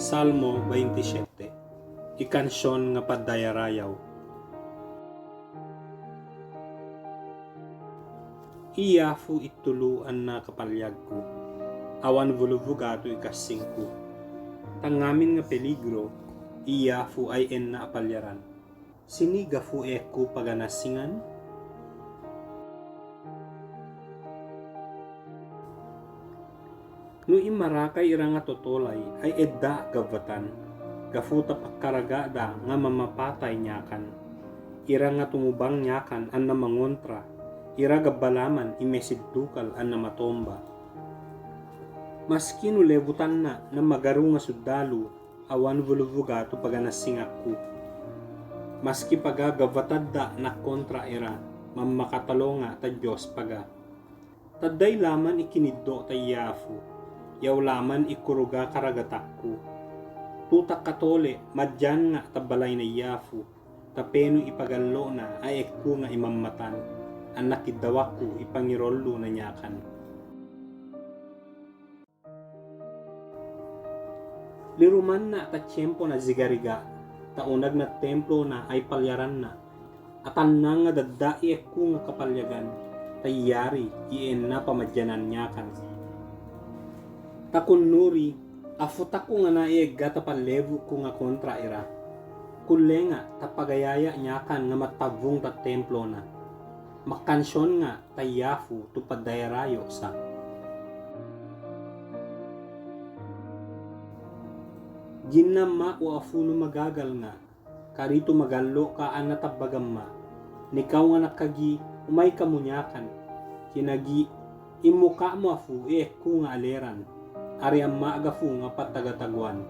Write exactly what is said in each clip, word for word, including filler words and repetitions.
Salmo bainti siyete. I kansyon nga padayarayaw. I Yafu i tulu a na kapalyagku, awan vuluvuga tu i kasingku. Tangamin nga peligro, i Yafu ay enna' a palyaran. Sini gafu e ku paganasingan? Nu i marakay ira nga totolay ay edda' gawatan, gafu ta pakaraga' da nga mamapatay niyakan. Ira nga tumubang niyakan an na mangontra, ira gabalaman i mesidukal an na matomba. Maski nu lebutan na na magaru nga sudalu, awan vuluvuga tu paganasingakku. Maski paga gawat adda' na kontra ira, mamakatalo nga ta Diyos paga. Tadday laman i kiniddo' ta Yafu, yaw laman i kuruga karagatakku. Tu ta katole' madyan nga ta balay na Yafu, ta penu i pagallo' na ay e ku nga i mamatan, an na kidawakku i pangirollu na niyakan. Liruman na ta tiyempo na zigariga, ta onag na templo na ay palyaran na. Atan na nga dadda' i e ku nga kapalyagan, ta yari i enna' pamadyanan niyakan. Ta kunuri, afu taku nga na i egga ta palebu ku nga kontra ira. Kulenga ta pagayaya niyakan nga matavung ta templo na. Makansyon nga ta Yafu tu padayarayo sa. Ginamma o afu nu magagal nga, karitu magallo' ka an na tabagamma. Nikaw nga na kagi, umay kamu niyakan. Kinagi, i muka' mu afu i e ku nga aleran. Ariyamma gafu nga patagatagoan.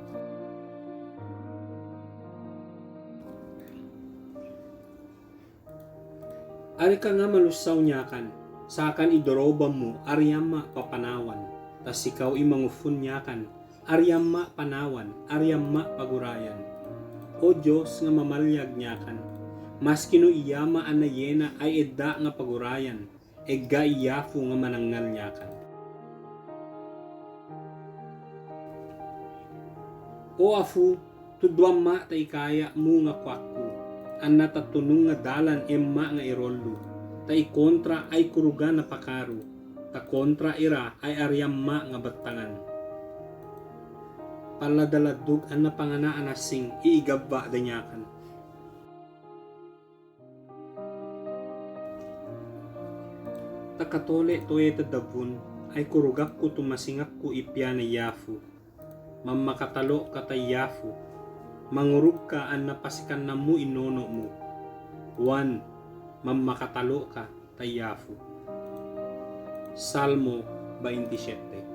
Ari ka nga malusaw niyakan, sakan i doroban mu ariyamma papanawan, ta sikaw i mangufun niyakan, ariyamma panawan, ariyamma pagorayan. O Diyos nga mamalyag niyakan, maski nu iyama an na yena ay edda' nga pagorayan, egga i Yafu nga manangal niyakan. O afu, tudduamma ta i kaya' mu nga kuwakku, an na tatunung nga dalan emma nga irollu, ta i kontra ay kuruga na pakaru, ta kontra ira ay ariyamma nga batangan. Paladaladug an na panganaan asing i igabba' da niyakan. Ta katole' toye ta davun, ay kurugakku tu masingakku i piya na Yafu. Mamakatalo' ka ta Yafu. Mangurug ka an na pasikan namu i nono' mu. Wan, mamakatalo' ka ta Yafu. Salmo bainti siyete.